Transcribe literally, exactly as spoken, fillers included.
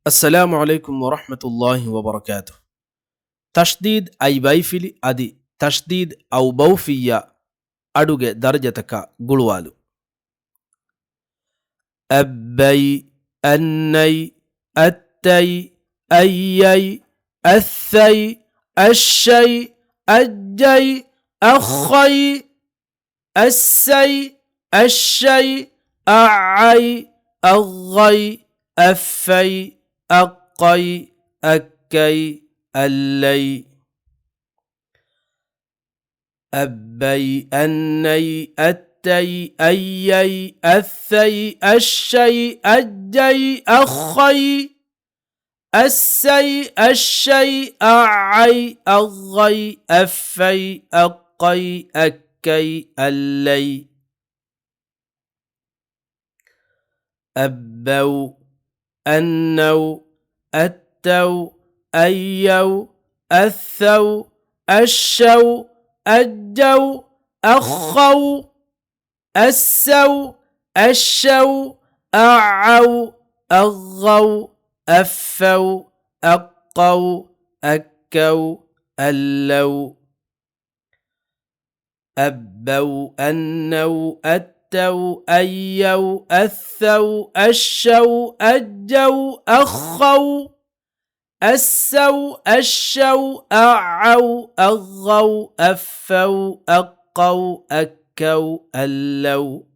އައްސަލާމު ޢަލައިކުމް ވަރަޙްމަތުﷲި ވަބަރަކާތުހު. ތަޝްދީދު އަތް ބައިފިލި އަދި ތަޝްދީދު އަތް ބައުފިއްޔާ އަޑުގެ ދަރަޖަތަކަށް ގުޅުވާލު. އައްބައި، އަންނައި، އައްތައި، އައްޔައި، އައްޘައި، އައްޝައި، އައްޖައި، އައްޚައި، އައްސައި، އައްޝައި، އައްޢައި، އައްޣައި، އައްފައި، އައްޤައި، އައްކައި، އައްލައި. އައްބައި، އަންނައި، އައްތައި، އައްޔައި، އައްޘައި، އައްޝައި، އައްޖައި، އައްޚައި، އައްސައި، އައްޝައި، އައްޢައި، އައްޣައި، އައްފައި، އައްޤައި، އައްކައި، އައްލައި. އައްބައު، އަންނައު، އައްތައު، އައްޔައު، އައްޘައު، އައްޝައު، އައްޖައު، އައްޚައު، އައްސައު، އައްޝައު، އައްޢައު، އައްޣައު، އައްފައު، އައްޤައު، އައްކައު، އައްލައު. އައްބައު، އަންނައު، އައްތައު، އައްޔައު، އައްޘައު، އައްޝައު، އައްޖައު، އައްޚައު، އައްސައު، އައްޝައު، އައްޢައު، އައްޣައު، އައްފައު، އައްޤައު، އައްކައު، އައްލައު.